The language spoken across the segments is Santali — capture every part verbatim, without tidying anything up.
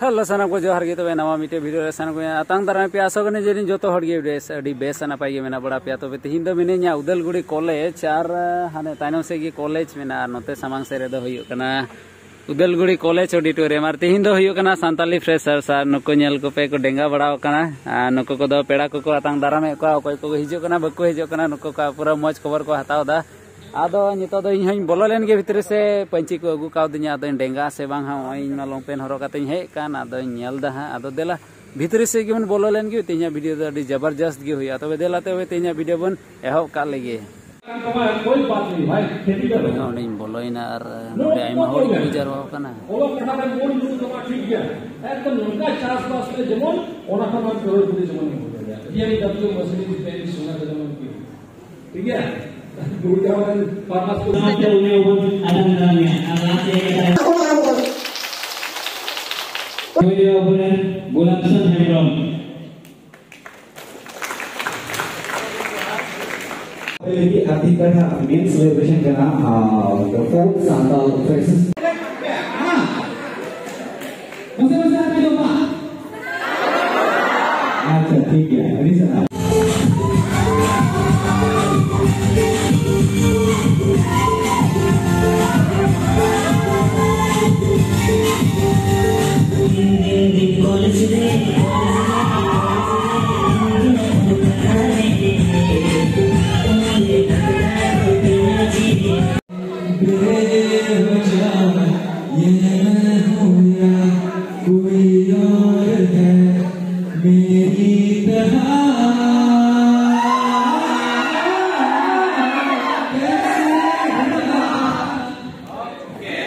ᱦᱮᱞᱳ, ᱥᱟᱱᱟᱢ ᱠᱚ ᱡᱚᱦᱟᱨ ᱜᱮ᱾ ᱛᱚᱵᱮ ᱱᱟᱣᱟ ᱢᱤᱫᱴᱮᱡ ᱵᱷᱤᱰᱤᱭᱳ ᱨᱮ ᱥᱟᱱᱟᱢ ᱠᱚ ᱟᱛᱟᱝ ᱫᱟᱨᱟᱢ ᱯᱮ᱾ ᱟᱥᱚᱜ ᱠᱟᱹᱱᱟᱹᱧ ᱡᱮ ᱡᱚᱛᱚ ᱦᱚᱲ ᱜᱮ ᱵᱮᱥ, ᱟᱹᱰᱤ ᱵᱮᱥ ᱱᱟᱯᱟᱭ ᱜᱮ ᱢᱮᱱᱟᱜ ᱵᱟᱲᱟ ᱯᱮᱭᱟ᱾ ᱛᱚᱵᱮ ᱛᱤᱦᱤᱧ ᱫᱚ ᱢᱤᱱᱟᱹᱧᱟ ᱩᱫᱟᱞᱜᱩᱲᱤ ᱠᱚᱞᱮᱡᱽ ᱟᱨ, ᱟᱸ, ᱦᱟᱱᱮ ᱛᱟᱭᱱᱚᱢ ᱥᱮᱫ ᱜᱮ ᱠᱚᱞᱮᱡᱽ ᱢᱮᱱᱟᱜᱼᱟ ᱟᱨ ᱱᱚᱛᱮ ᱥᱟᱢᱟᱝ ᱥᱮᱫ ᱨᱮᱫᱚ ᱦᱩᱭᱩᱜ ᱠᱟᱱᱟ ᱩᱫᱟᱞᱜᱩᱲᱤ ᱠᱚᱞᱮᱡᱽ ᱚᱰᱤᱴᱳᱨᱤᱭᱟᱢ᱾ ᱟᱨ ᱛᱤᱦᱤᱧ ᱫᱚ ᱦᱩᱭᱩᱜ ᱠᱟᱱᱟ ᱥᱟᱱᱛᱟᱞᱤ ᱯᱷᱨᱮᱥᱟᱨᱥ ᱟᱨ ᱱᱩᱠᱩ ᱧᱮᱞ ᱠᱚᱯᱮ ᱠᱚ ᱰᱮᱸᱜᱟ ᱵᱟᱲᱟᱣ ᱠᱟᱱᱟ᱾ ᱟᱨ ᱱᱩᱠᱩ ᱠᱚᱫᱚ ᱯᱮᱲᱟ ᱠᱚᱠᱚ ᱟᱛᱟᱝ ᱫᱟᱨᱟᱢᱮᱫ ᱠᱚᱣᱟ᱾ ᱚᱠᱚᱭ ᱠᱚᱠᱚ ᱦᱤᱡᱩᱜ ᱠᱟᱱᱟ, ᱵᱟᱠᱚ ᱦᱤᱡᱩᱜ ᱠᱟᱱᱟ, ᱱᱩᱠᱩ ᱠᱚᱣᱟᱜ ᱯᱩᱨᱟᱹ ᱢᱚᱡᱽ ᱠᱷᱚᱵᱚᱨ ᱠᱚ ᱦᱟᱛᱟᱣ ᱮᱫᱟ᱾ ᱟᱫᱚ ᱱᱤᱛᱚᱜ ᱫᱚ ᱤᱧ ᱦᱚᱸᱧ ᱵᱚᱞᱚ ᱞᱮᱱ ᱜᱮ ᱵᱷᱤᱛᱨᱤ ᱥᱮ, ᱯᱟᱹᱧᱪᱤ ᱠᱚ ᱟᱹᱜᱩ ᱠᱟᱣᱫᱤᱧᱟ᱾ ᱟᱫᱚᱧ ᱰᱮᱸᱜᱟ ᱥᱮ ᱵᱟᱝ ᱦᱟᱸᱜ, ᱱᱚᱜᱼᱚᱭ ᱤᱧ ᱢᱟ ᱞᱚᱝ ᱯᱮᱱ ᱦᱚᱨᱚᱜ ᱠᱟᱛᱮᱧ ᱦᱮᱡ ᱟᱠᱟᱱ᱾ ᱟᱫᱚᱧ ᱧᱮᱞ ᱮᱫᱟ ᱦᱟᱸᱜ᱾ ᱟᱫᱚ ᱫᱮᱞᱟ ᱵᱷᱤᱛᱨᱤ ᱥᱮᱫ ᱜᱮᱵᱚᱱ ᱵᱚᱞᱚ ᱞᱮᱱ ᱜᱮ, ᱛᱮᱦᱮᱧᱟᱜ ᱵᱷᱤᱰᱤᱭᱳ ᱫᱚ ᱟᱹᱰᱤ ᱡᱟᱵᱟᱨᱡᱟᱥᱛ ᱜᱮ ᱦᱩᱭᱩᱜᱼᱟ᱾ ᱛᱚᱵᱮ ᱫᱮᱞᱟ ᱛᱚᱵᱮ ᱛᱮᱦᱮᱧᱟᱜ ᱵᱷᱤᱰᱤᱭᱳ ᱵᱚᱱ ᱮᱦᱚᱵ ᱠᱟᱜ ᱞᱮᱜᱮ᱾ कोई बात नहीं भाई, खेती करो। ᱱᱚᱰᱮᱧ ᱵᱚᱞᱚᱭᱮᱱᱟ ᱟᱨ ᱱᱚᱰᱮ ᱟᱭᱢᱟ ᱦᱚᱲ ᱠᱚ ᱡᱟᱨᱣᱟ ᱟᱠᱟᱱᱟ᱾ ᱚᱞᱚᱜ ᱯᱟᱲᱦᱟᱜ ᱨᱮ ᱢᱚᱱ ᱫᱩᱲᱩᱵ ᱛᱟᱢᱟ, ᱴᱷᱤᱠ ᱜᱮᱭᱟ, ᱮᱠᱫᱚᱢ ᱱᱚᱝᱠᱟ ᱪᱟᱥᱵᱟᱥ ᱨᱮ ᱡᱮᱢᱚᱱ ᱚᱱᱟ ᱠᱷᱚᱱ ᱟᱢ ᱠᱟᱹᱣᱰᱤ ᱡᱮᱢᱚᱱ ᱮᱢ ᱦᱩᱭ ᱫᱟᱲᱮᱭᱟᱜᱼᱟ᱾ BMW, Mercedes, Benz, ᱚᱱᱟ ᱠᱚ ᱡᱮᱢᱚᱱ ᱠᱤ, ᱴᱷᱤᱠ ᱜᱮᱭᱟ? ᱜᱩᱲᱜᱟᱸᱣ ᱨᱮᱱ ᱯᱷᱟᱨᱢᱟᱥ ᱠᱚ ᱥᱟᱶᱛᱮ ᱩᱱᱤ ᱦᱚᱸᱵᱚᱱ ᱟᱛᱟᱝ ᱫᱟᱨᱟᱢᱮᱭᱟ᱾ ᱟᱨ ᱞᱟᱦᱟ ᱥᱮᱫ ᱦᱮᱡ ᱠᱟᱛᱮ ᱦᱩᱭᱩᱜᱼᱟ ᱟᱵᱚᱨᱮᱱ ᱜᱳᱞᱟᱯ ᱪᱟᱸᱫᱽ ᱦᱮᱢᱵᱨᱚᱢ᱾ ᱞᱟᱹᱜᱤᱫ ᱟᱨ ᱛᱤᱱ ᱯᱟᱦᱴᱟ ᱢᱮᱱ ᱥᱮᱞᱮᱵᱨᱮᱥᱚᱱ ᱠᱟᱱᱟ, ᱟᱨ, the fourth ᱥᱟᱱᱛᱟᱲ ᱯᱷᱨᱮᱥᱟᱨᱥ᱾ ᱢᱟᱥᱮ, ᱢᱟᱥᱮ, ᱟᱨ ᱢᱤᱫ ᱫᱚ ᱵᱟᱝ᱾ ᱟᱪᱪᱷᱟ, ᱴᱷᱤᱠ ᱜᱮᱭᱟ, ᱟᱹᱰᱤ ᱥᱟᱨᱦᱟᱣ᱾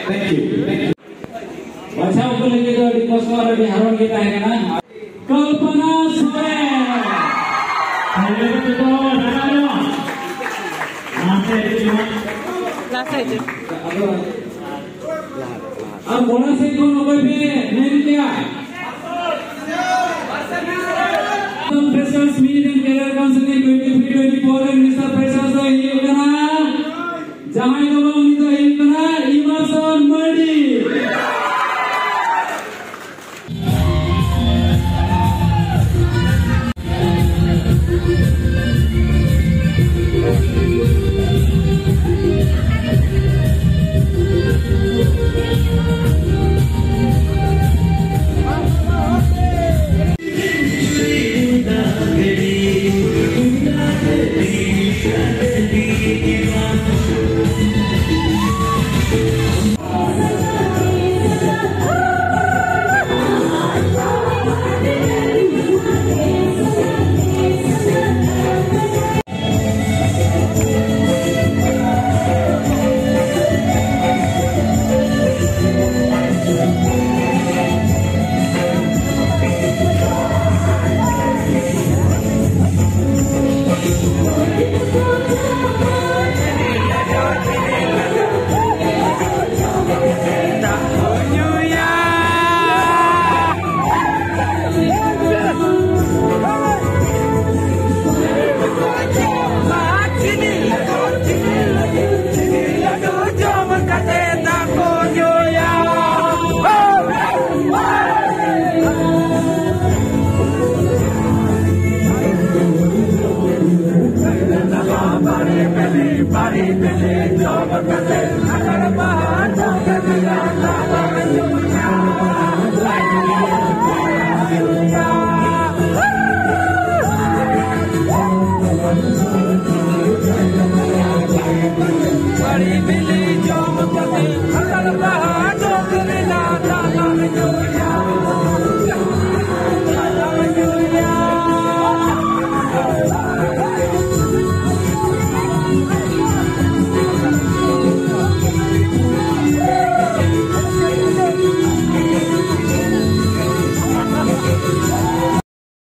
Thank you. Thank you. ᱵᱟᱪᱷᱟᱣ ᱠᱚ ᱞᱟᱹᱜᱤᱫ ᱫᱚ ᱟᱹᱰᱤ ᱠᱚᱥᱴᱚ ᱟᱨ ᱟᱹᱰᱤ ᱦᱟᱨᱚᱱ ᱜᱮ ᱛᱟᱦᱮᱸ ᱠᱟᱱᱟ᱾ ᱠᱚᱞᱯᱚᱱᱟ ᱥᱚᱨᱮᱱ᱾ ᱞᱟᱦᱟ ᱥᱮᱫ ᱦᱤᱡᱩᱜ ᱢᱟ᱾ ᱞᱟᱦᱟ ᱥᱮᱫ ᱦᱤᱡᱩᱜ᱾ ᱟᱫᱚ ᱟᱨ ᱠᱚᱲᱟ ᱥᱮᱫ ᱠᱷᱚᱱ ᱚᱠᱚᱭ ᱯᱮ ᱢᱮᱱ ᱠᱮᱭᱟ? Freshers Meet and Career Counseling twenty three twenty four ᱨᱮᱱ Mister Freshers ᱫᱚᱭ ᱦᱩᱭᱩᱜ ᱠᱟᱱᱟ, ᱡᱟᱦᱟᱸᱭ ᱫᱚ ᱵᱟᱝ, ᱩᱱᱤ ᱫᱚᱭ ᱦᱩᱭᱩᱜ ᱠᱟᱱᱟ ᱤᱢᱟᱨᱥᱚᱱ ᱢᱟᱨᱰᱤ᱾